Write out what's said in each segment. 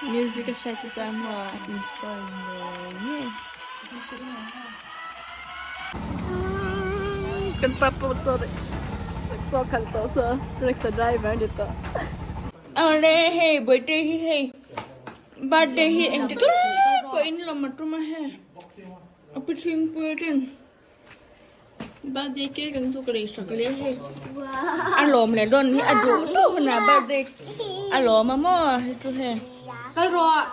Music a hriat te chuan maw a insawi ngei ngei. Kan pa pawh saw saw khalh tawh saw rickshaw driver ni tawh. Awle hei birthday hi hei birthday hi engtik lai pawhin lawm a tum a hei a pi thingpui ten. Birthday cake an zuk lei sak leh hei a lawm leh dawn hi a duh duh hunah birthday a lawm a maw hei chu hei. Kal rawh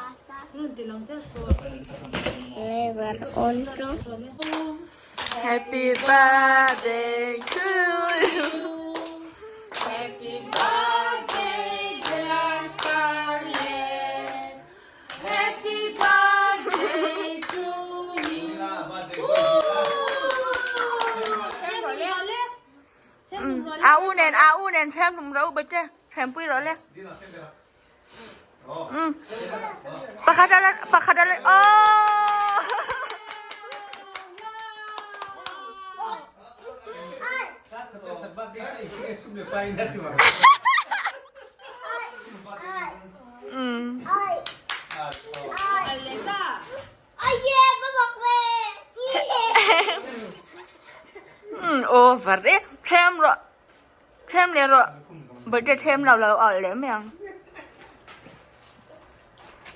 rawn ti lang zel suh. Happy birthday to you. Happy birthday dear Scarlett. Happy birthday to you. A u nen a u nen ṭhem hlum ro bet che ṭhem pui rawh le. Pakhat a pakhat a oh. Over e thlem rawh thlem leh rawh birthday thlem lo lo awl leh mai ang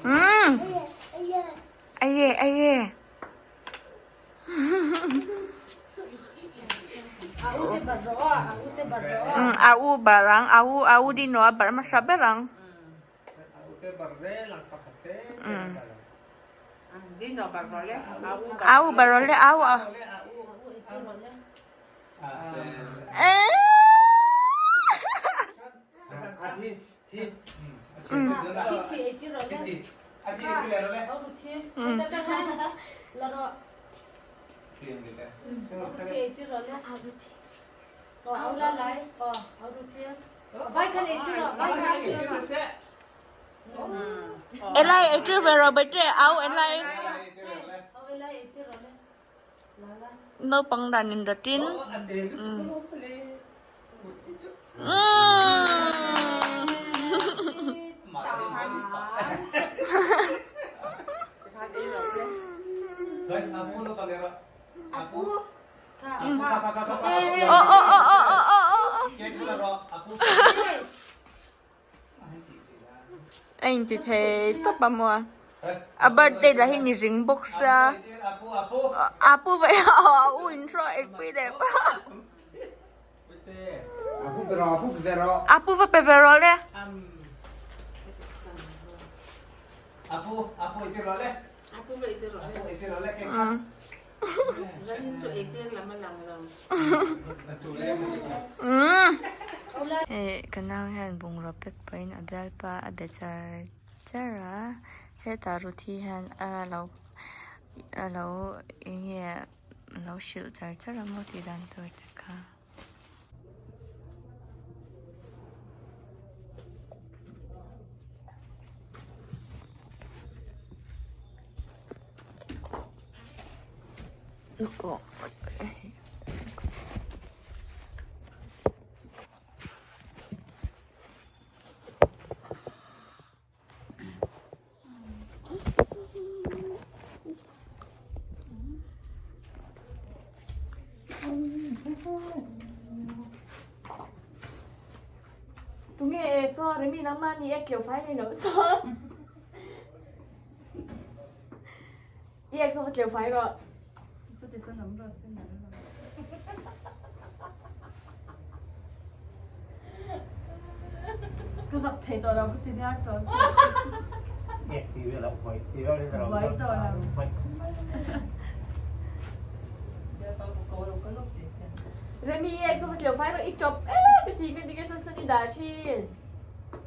umm aye aye. A u bar ang a u a u dino a bar hmasa ber ang. A u bar rawh le a u a. Elai eitir ve rawh bete au elai naupang dan in rawtin. A inti thei tawp a maw a birthday lah hi ni zing bawk sia a pu ve a u in hruai pui leh a pu va pe ve rawh le. Hei ka nau hian bungraw pack pahin a bialpa a be char char a hetah Ruthi hian a lo a lo eng nge a lo hrilh char char a maw tih dan tur te kha. Tunge e saw Remi nangmah ni e keu fai nei lo saw. I ek saw va tleu fai rawh. Ka zak thei tawh lo ka senior tawh. Ek ti vel a vai ti vel in Vai tawh lo. Vai. Remi ek saw va tleu fai rawh i chawp e ka ti ka ti ka san san i dah thin.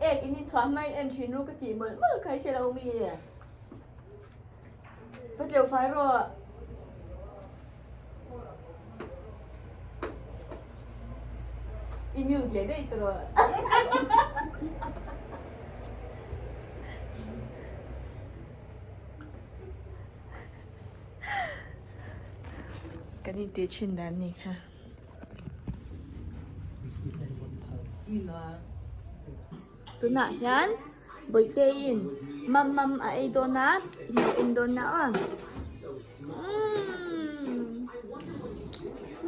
Ek in i chhuah hma in en thin ru ka tih mawlh mawlh kha i hre lo mi. Va tleu fai rawh. I mute leh daih tawh rawh. Kan intih thin dan ni kha. Tunah hian. Bawihteiin mam mam a ei dawn a, in lo en dawn a aw.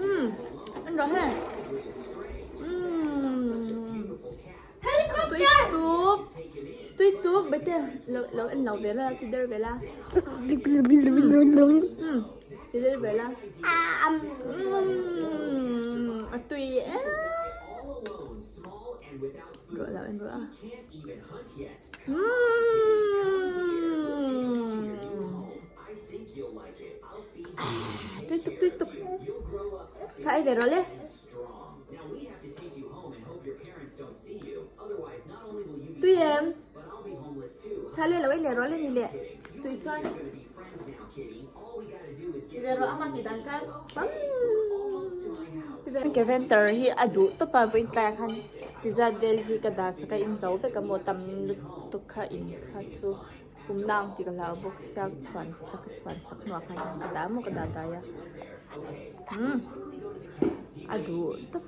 Umm umm en rawh he umm tui tuk tui tuk Bawihtei lo lo en lo ve la ti der ve la umm ti der ve la umm a tui em. Ruah lo en ruah a. Tui tuk tui tuk. Kha ei ve rawh le. Tui em. Kha le lo ei leh rawh le ni le. Tui chuan. Ve rawh ama ti dan khan. Keventer hi a duh tawp a vawiin tlaiah khan ti zat vel hi ka dah sak a in zo vek a maw tam lutuk kha in kha chu pum nang tih ka hlau bawk sia chhuan sak a chhuan sak hnuah khan ka dah maw ka dah dai a umm a duh tawp.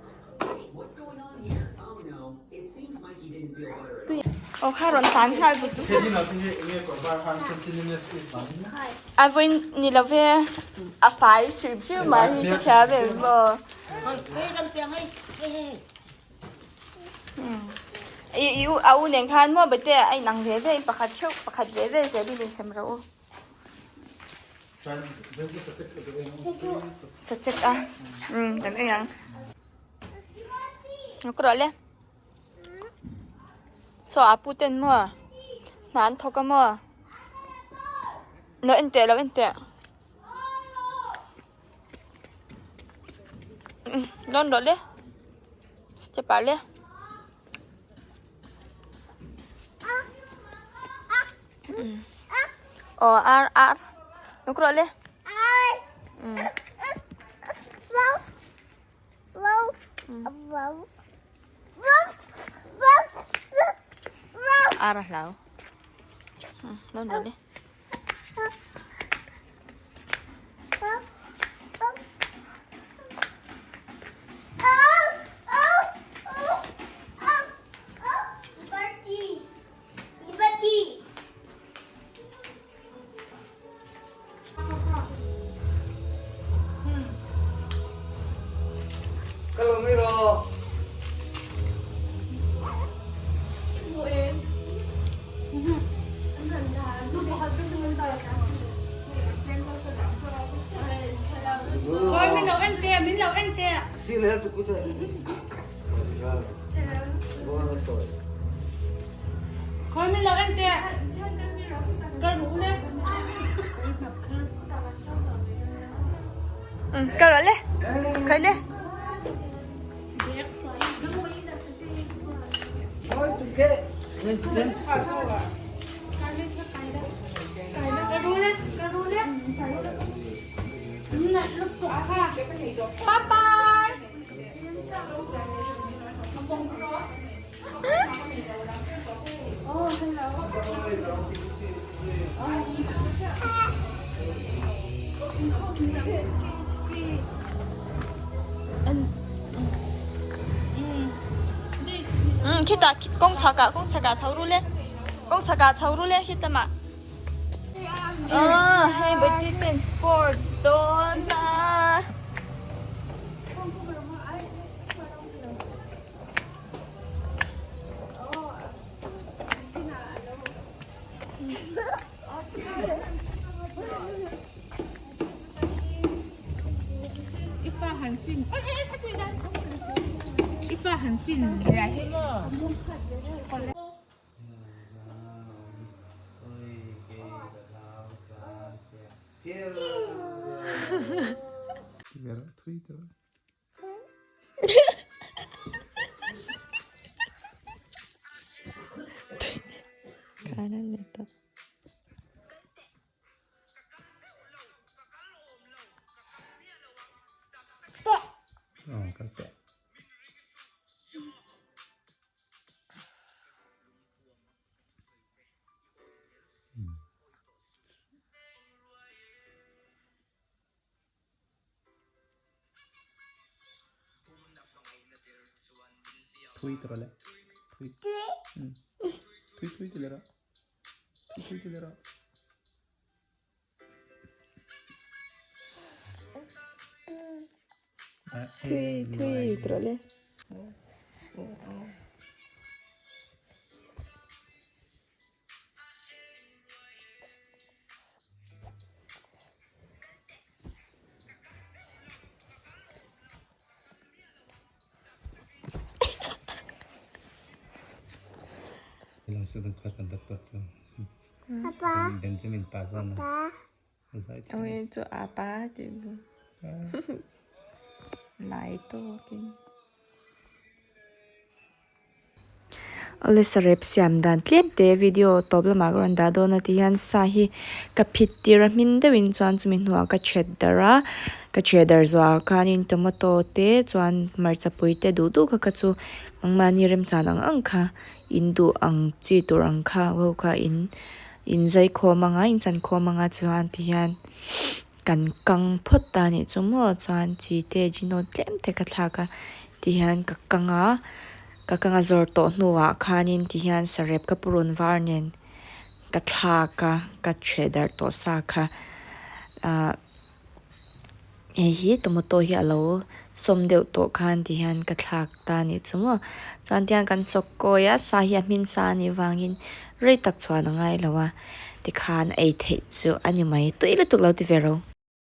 Aw kha rawn tlan nghal vut vut. A vawiin ni lo ve a fai hrim hrim mai hi hrethiam em maw. I i u a u nen khan maw bete a inang ve ve in pakhat theuh pakhat ve ve zel in insem rawh u. Sachek a kan ei ang ka rawh le saw a pu ten maw hna an thawk a maw lo en teh lo en teh lawn rawh le step ah le. Aw ar ar nuk rawh le ar a hlau lawn rawh le. Kal rawh le khai le. Khitah kawng chhakah kawng chhakah chho ru le kawng chhakah chho ru le khit lamah ah hei bati ten sport dawn a. Thui tawh le. Thui. Thui thui ti leh rawh. Thui thui ti leh rawh. Thui thui ti rawh le. Awi chu apa ti lai tawkin. Awle sarep siam dan tlem te video tawp lamah ka rawn dah dawn a ti hian sa hi ka phit tir a hmin deuhin chuan chumi hnuah ka chhet darh a ka chhe darh zuah khanin tomato te chuan hmarcha pui te duh duh kha kha chu engmahni remchan ang ang kha in duh ang chi tur ang kha ho kha in in zai khawm anga in chan khawm anga chuan ti hian kan kang phawt ta anih chu maw chuan chi te gino tlem te ka thlak a ti hian ka kang a ka kang a zawr tawh hnuah khanin ti hian sarep ka purun var nen ka thlak a ka chhe darh tawh sa kha ah hei hi tomato hi a lo sawm deuh tawh khan ti hian ka thlak ta a nih chu maw chuan tiang kan chawk kawi a sa hi a hmin sa a nih vangin rei tak chhuan a ngai lo a tikhan ei theih chu a ni mai tui lutuk lo ti ve ro.